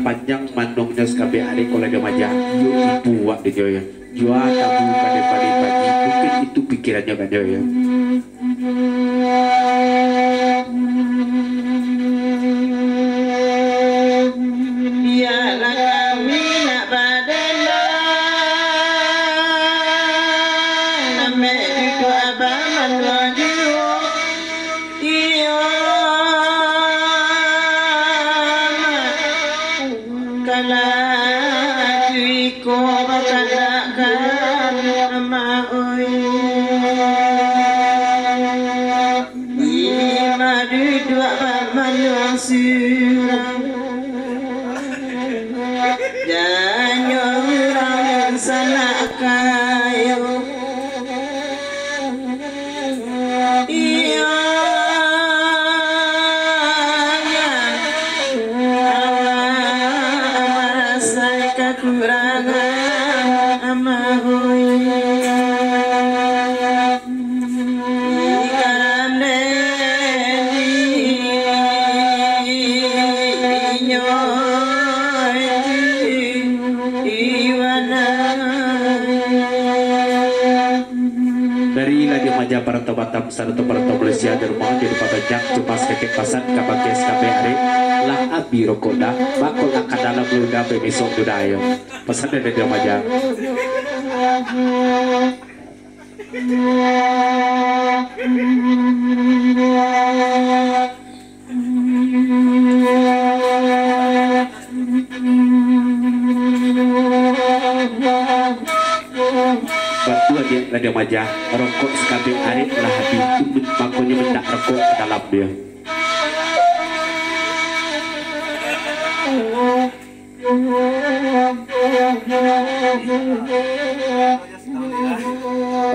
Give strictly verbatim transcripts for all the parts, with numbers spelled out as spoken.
Panjang manuangnyo sakabek ari ko lah dimaja, iyo ibu wak dinyo yo. Jua tabu ka dipali pagi, mungkin itu pikirannyo kanyo yo. Bialah kami nak badendang, amek duduak abah manuang juo. Iyo, kalau iko bakadakan ama oi. Ima duduak bamanuang surang, janyo urang nan sanak kayo. Iyo, awak, awak rasai kakurangan ama oi. Ikaram den inyo itu iwana. Dari Radio Maja Parantau Batam sarato Parantau Malaysia, di rumah jadi pabanyak, cuma sakecek pasan ka bagian sakabek ari, lah abih rokok dah, bako lah ka dalam ludah, pemisuak ludah ayo. Pasan dari Radio Maja. Batua diak Radio Maja, rokok sakabek ari lah abih, tu makonyo mintak rokok ka dalam dio.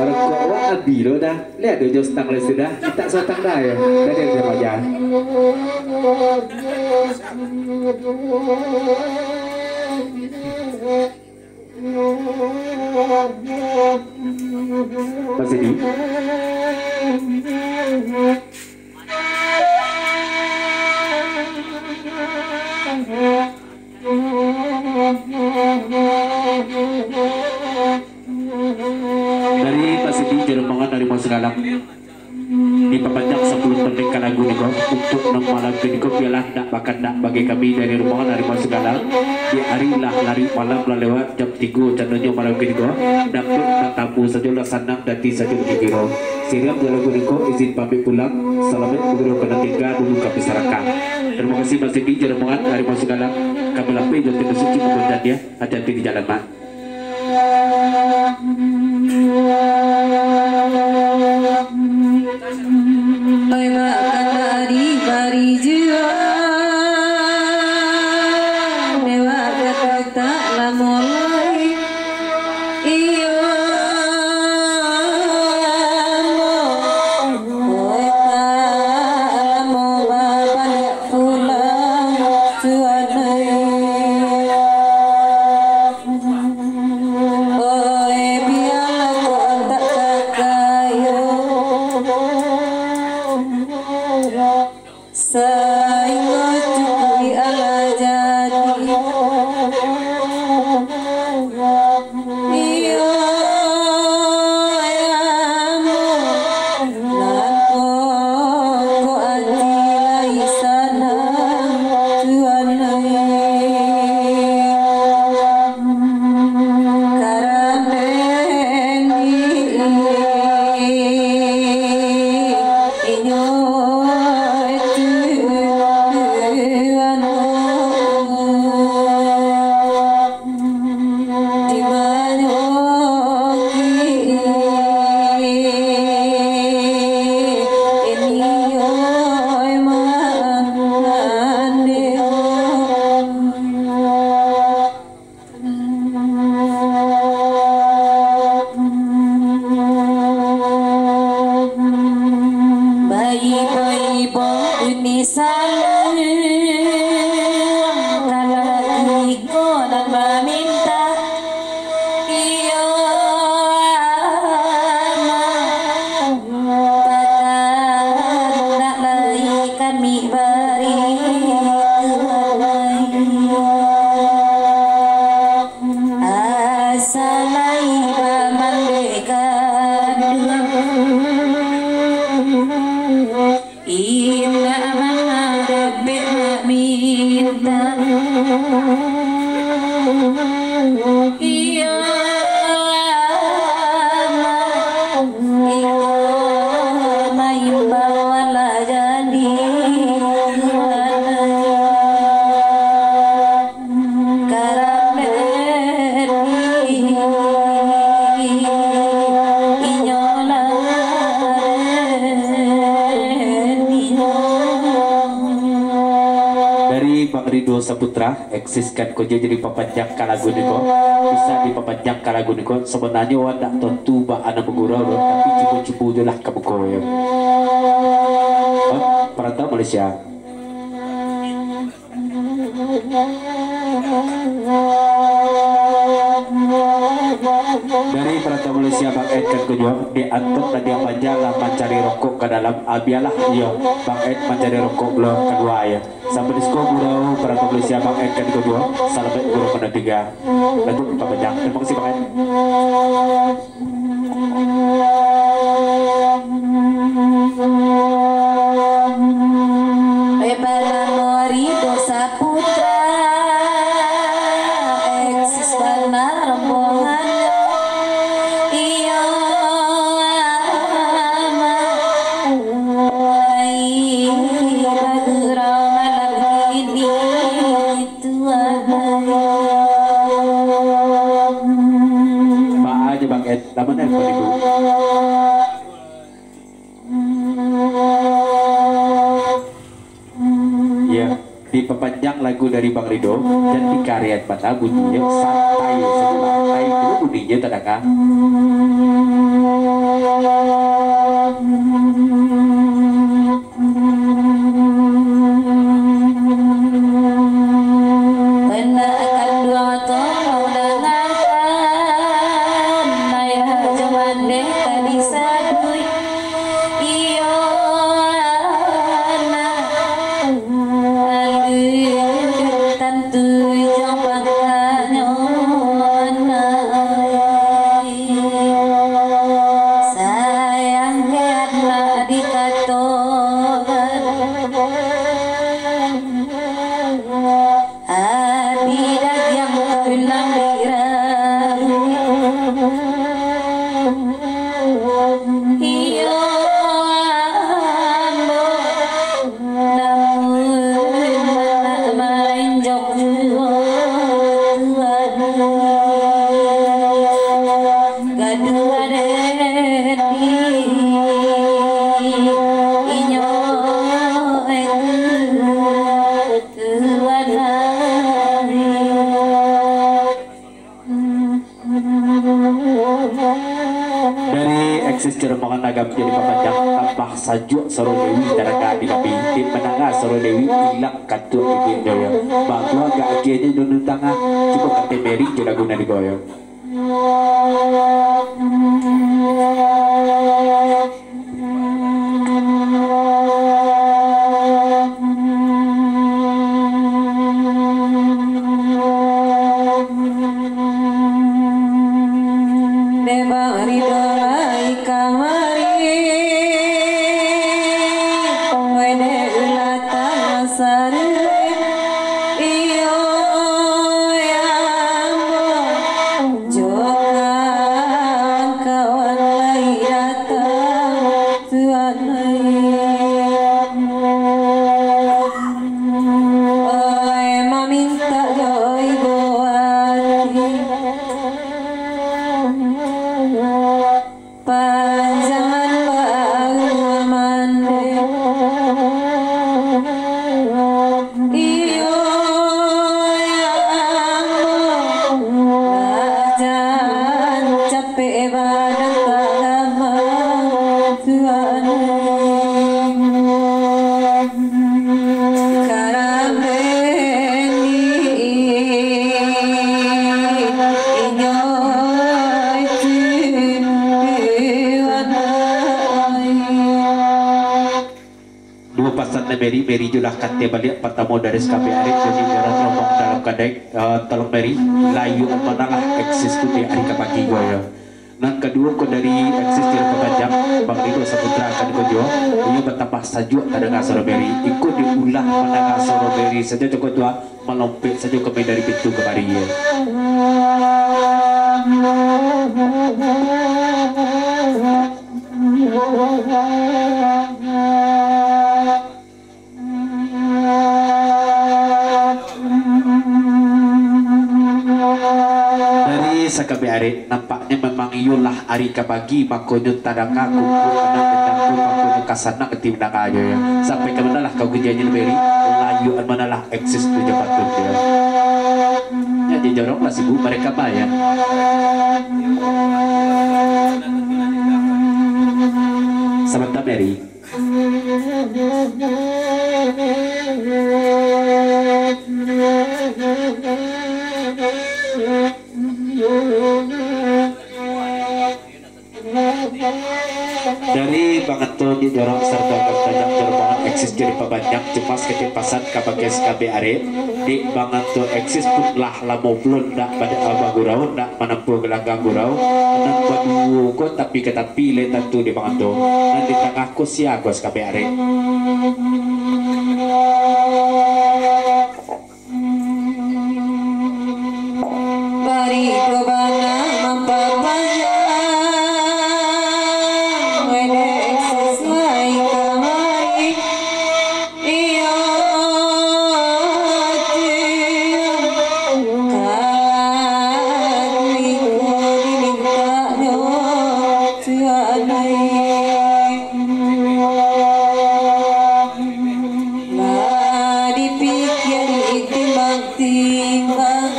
Rokok awak abih lo dah. Liek ado jo stang lai sudah. Mintak satang dah yo. Dah diak Radio Maja. Masih di. Dari Pak Sidi, jo rombongan dari Muaro Sagalang, dipapanjang sapuluah tampek ka lagu niko, untuak nan malam kiniko bialah ndak bakandak bagi kami dari rombongan dari Muaro Sagalang. Di ari lah larik, malam lah lewat, jam tigo candonyo malam kiniko, dapek tatamu sajo lah sanang, dati sajo digiro. Siriam jo lagu niko izin pamit pulang, salamaik baguru ka nan tingga, dulu kami sarahkan. Tarimo kasih Pak Sidi, jo rombongan dari Muaro Sagalang, kami lapeh jo tenda suci mangko janjia. Hati-hati di jalan, Mak. Oi, Mak, kana di bari jua, mewah kata tak lamo lai. Iyo, lamo. Oi, tak lamo babaliak pulang, Tuan ai. Ridho Saputra, eksiskan ko jo jadi papanjang ka lagu niko. Bisa dipapanjang ka lagu niko, sabananyo awak ndak tantu baa nan bagurau doh, tapi cubo-cubo jo lah ka muko yo. Oh, parantau Malaysia. Dari parantau Malaysia, Bang Ed kan ko jo, di antun tadi apo aja lah mancari rokok ka dalam, ah, bialah iyo, Bang Ed mancari rokok pulo kalua yo. Sampai di siko gurau parantau Malaysia, Bang Ed kan ko jo, salamaik gurau mano tigo. Lanjut ka panjang. Terima kasih, Bang Ed. Eh, bernamo Ridho Saputra, eksis bana rombongannyo. Iyo, amak, lai bagurau malam kini. Tuan. Baa jo Bang Ed, lamo nelpon ibu. Ya, dipapanjang lagu dari Bang Ridho, dan dikarian bana bunyinyo, santai sajo lah, santai tu bunyinyo tadanga. Anak kanduang tolong dangakan, ayah jo mandeh tadi sabuik. Iyo, anak, alun tantu jo pangkanyo, anak. Sayang ke anak dikatokan, ati dagiang tulang dirarui. Iyo, ambo Namun anak marenjok juo, Tuan. Gaduah den di inyo, Tuan. Dari eksis Jeromongan Agam jadi papanjang, tambah sajuak saro Dewi tadanga di labi. Dek mandanga saro Dewi, ilang kantuak gigik jo yo. Batua agak agiahnyo dunun tangah, cukup katai Mary jo lagu nan digoyang. Dek Bang Ridho lai kamari, wai dek ulah tamasaruik, iyo, ambo jo kawan-kawan lai datang. Tuhan ai. Oi, mamintak jo ibo ati. Panjangan baru mande. Iyo, ya Allah, rajan capek badan tak lama, Tuhan. Karambeni inyo itu, Tuhan. Duo pasan nan Mary, Mary jo lah katai baliak. Partamo dari Sakabe Arit, bunyi darah terombang dalam kadai. Eh, tolong Mary, layuan manolah eksis tu di ari ka pagi ko yo. Nan kaduo ko dari eksis di Rempah Panjang, Bang Ridho Saputra akan ko juo. Iyo batambah sajuak tadanga suaro Mary. Iko diulah mandanga suaro Mary sajo cako tu ah, malompek sajo kami dari pintu kamari yo. Dari Sakabe Arit, nampaknyo memang iyolah ari ka pagi, makonyo tadanga kukuak anak gendang tu, makonyo ka sanang ati mandanga jo yo. Sampai ka manolah kau kajianyo, Mary? Lah Tunjuakan manalah eksis tu jo patun dia. Jadi jorong lah sibuk mereka bayar. Sabanta Mary. Dari banganto di jorong sarto agak tajam jorong bangan eksis jadi pabanyak cemas ketipasan ka bagas kabek arek. Di banganto eksis pun lah lamo pulo ndak bada bagurau, ndak manampuah galanggang gurau. Nan baduo ko tapi ka tapi lai tantu di banganto. Nan di tangah ko sia ko sakabek arek. Bari tu bana mampapanjang, wede sesuai kamari. Iyo, tu, kami ko diminta doh. Lah dipikia, ditimbang-timbang,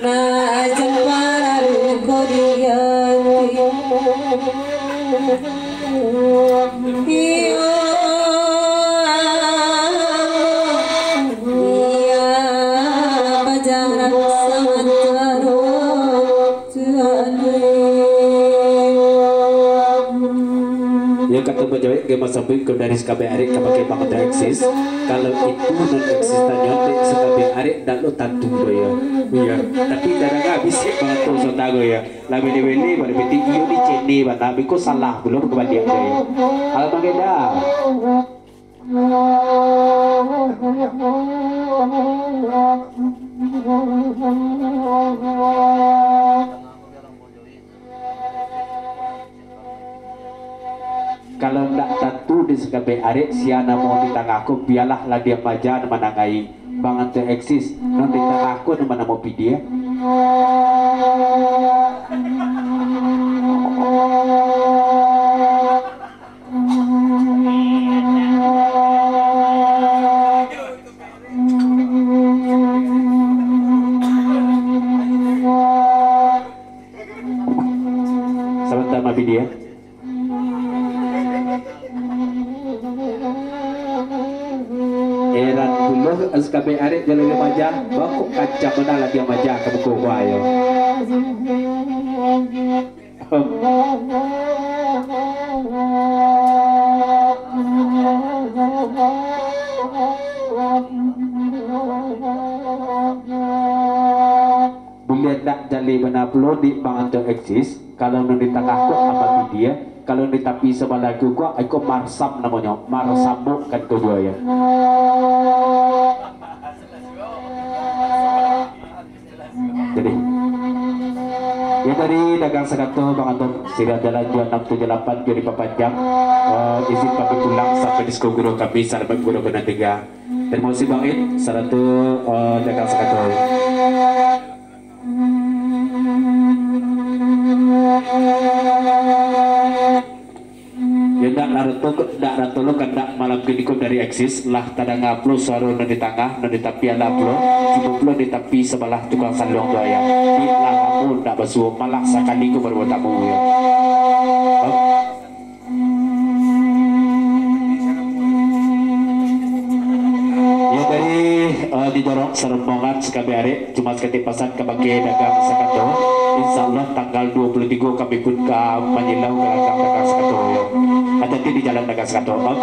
nah, jan paralu ko diganti. Iyo, iyo, pajarak samantaro. Yo, kato bajawek, ge masambuik ko dari sakabek arek ka pakai banganto eksis. Kalau itu nan eksis tanyo, dek sakabek arek ndak lo tantu do yo. Iyo, tapi darang abih sik banganto sota ko yo. Lah bele-bele, bale piti iyo di cene bana, biko salah pulo ko baliak ko yo. Alah, pakai dah. Kalau ndak tantu di sakabek arek, sia namo di tangah ko, bialah lah diam aja nan manangai. Banganto eksis, nan di tangah ko nan banamo Pidia. Sabanta, Mabidi, ya. Eran pulo sakabek arek jalai maja, bangkok kancang bana lah diam aja ka muko gua, yo. Buliah ndak jaleh bana pulo di banganto eksis, kalau nan di tangah ko Amat Bidi, kalau di tapi sabalah tu ko, iko Marsam namonyo, Marsambok kan ko juo, yo. Jadi, yo, dari dagang sakato, Bang Anton, sirah jalan juo anam tujuah lapan juo dipapanjang. Eh, izin pamit pulang sampai di siko guru kami, sarato guru kena tiga. Terima kasih, Bang In, sarato, eh, dagang sakato. Yo, ndak rato, ndak rato lo kandak malam kini ko dari eksis, lah tadanga pulo suaro nan di tangah, nan di tapi alah pulo, tibo pulo di tapi sabalah tukang saluang tu, ayah. Di lah lamo ndak basuo, malah sakali ko baru batamu, yo. Yo, dari, eh, di jorong sarombongan sakabek arek. Cuma saketek pasan kabake dagang sakato. Insya Allah tanggal dua puluh tigo kami pun ka manyilau ka dagang, dagang sakato, yo. Hati-hati di jalan dagang sakato, om.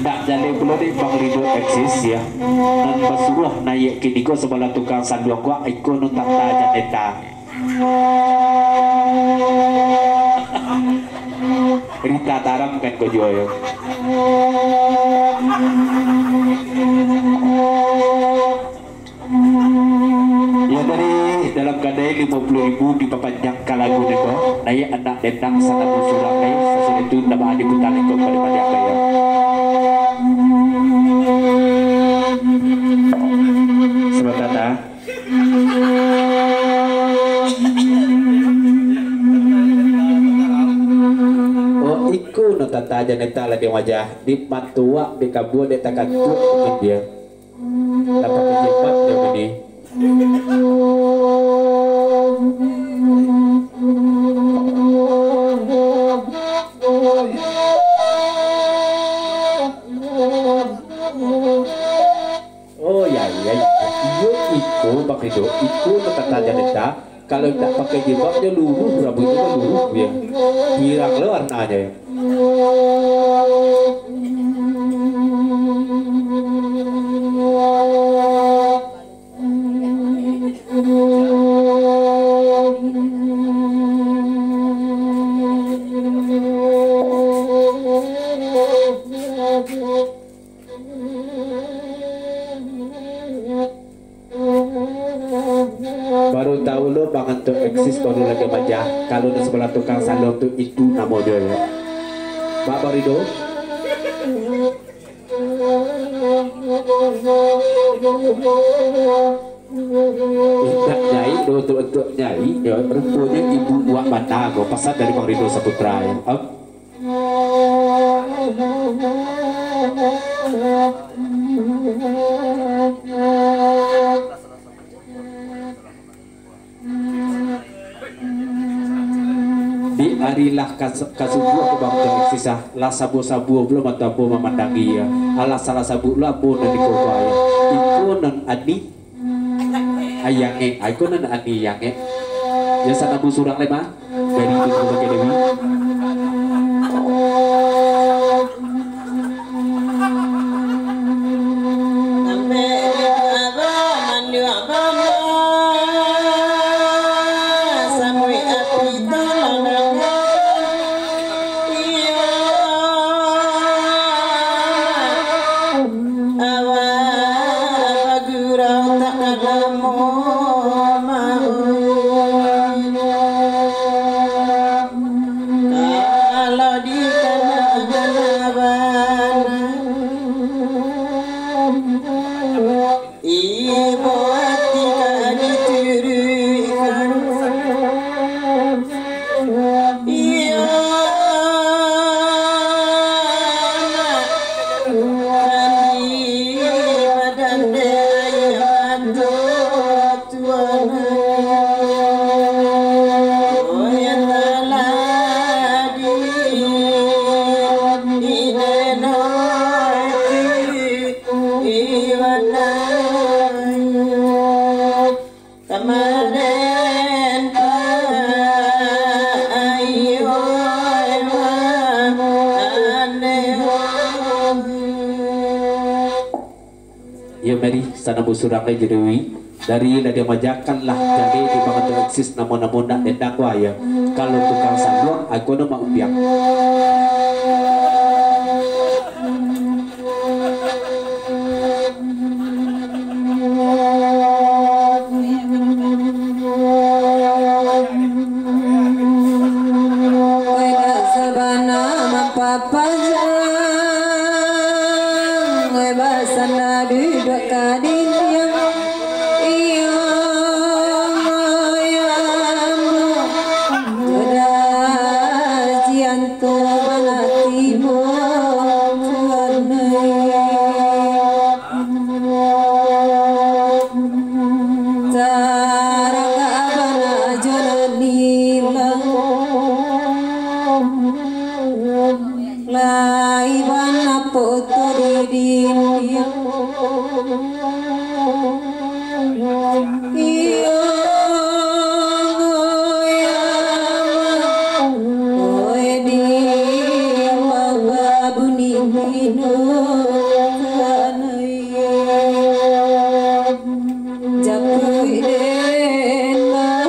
Ndak jaleh pulo dek Bang Rido eksis, ya. Nan basuruah naiak kiniko sabalah tukang saluang ko, iko nan tanta jan neta. Rita taram kan ko juo, yo. Yo, dari dalam kadai limo puluah ribu dipapanjang ka lagu niko. Naiak anak dendang sanamo surang lai, sasudah tu ndak baa diputa lengkok pado padiak, yo. Iko no tata janeta lah di wajah, di matuak, di kabua, di takatuak mungkin dia. Lah pakai jilbab dia ko ni. Oh, ya, ya, ya. Iyo, iko, Bang Rido. Iko no tata janeta. Kalau indak pakai jilbab, nyo luruih, rambuiknyo luruih, yo. Pirang lo warnanyo, yo. Baru tahu lo, Bang Anto Eksis baru lagi majah. Kalau di sebelah tukang salon tu, itu namo dia, yo. Bang Rido. Indak nyai do, untuk-untuk nyai, yo. Ruponyo ibu buak bana ko, pasan dari Bang Rido Saputra, yo. Om. Di ari lah kas-, kasubuah ko Bang Eksis, ah, lah sabo-sabo pulo mato ambo mamandangi, yo. Alah salah sabuik lo ambo nan dikoba, yo. Iko nan Ani Ayang, eh. Iko nan Ani Ayang, eh. Yo, sanambu surang lai, Bang. Dari itu juga pakai Dewi. Awak bagurau tak lamo mauik. Kalau dikana-kana bana, ibo ati ka dituruikkan. Iyo, nak, mandi badan dek aia mato tuanai. Oya taladi, ineno ati, iwanai. Kamarin, Pak, ayo, Pak, ande, oh. Yo, mari, sanambu surang lai jo Dewi. Dari lah dimajakan lah, jadi di Bang Anto Eksis namo-namo nak dendang wah, yo. Kalau tukang saluang, aku nama umbiang. Oi, dak sabana mampapajang, oi, basanda duduak ka dindiang. Iyo, iyo, ambo, jodah jian tu bana tibo, Tuhan ai. Taragak bana jo nan ilang, lai bana poto di dindiang. Iyo, yo, oi, di bawah bunyi minum kanai. Japuik den baa,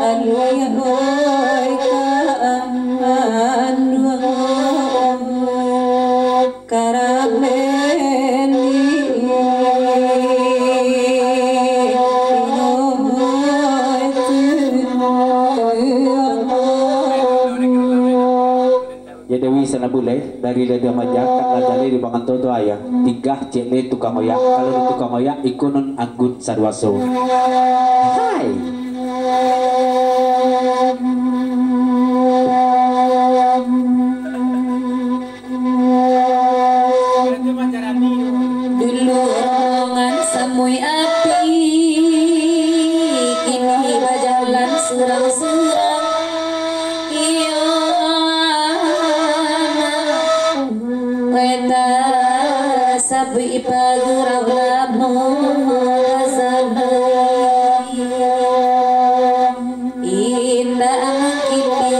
aluih oi ka anduang. Karamen di ino tu. Ya Dewi, sanambu lai, dari Lada Maja, kan lah jaleh di Bang Anto tu, ayah. Tigah cek lai tukang oyak. Kalau di tukang oyak, iko nan anggun saduaso. Hai.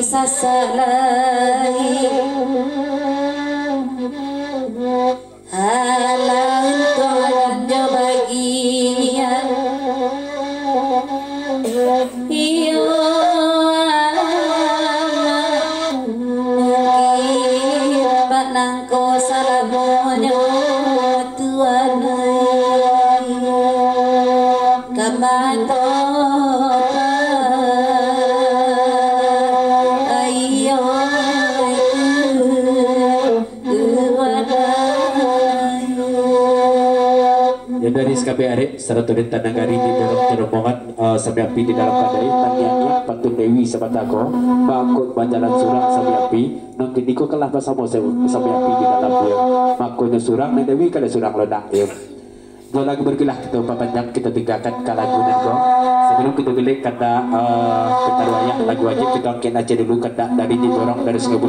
sasalai. Alah untuang jo bagian. Iyo, alah. Mungkin bak nangko salamonyo, Tuan ai. Ka matokan aia itu. Yo, dari sakabek arek sarato den tanang ari di dalam rombongan, eh, Sami Api di dalam kadai, tangiang-ngiang pantun Dewi sabanta ko, bangkok bajalan surang Sami Api, nan kiniko kalah basamo sa-, Sami Api di dalam buah. Makonyo surang nan Dewi kada surang lo nak, yo. Dua lagu barulah kito papanjang, kito tinggakan ka lagu nan ko. Sabalum kito buliah kandak, eh, pitaruah lagu wajib, kito angkek aja dulu kandak dari di dorong dari Sungai Buloh.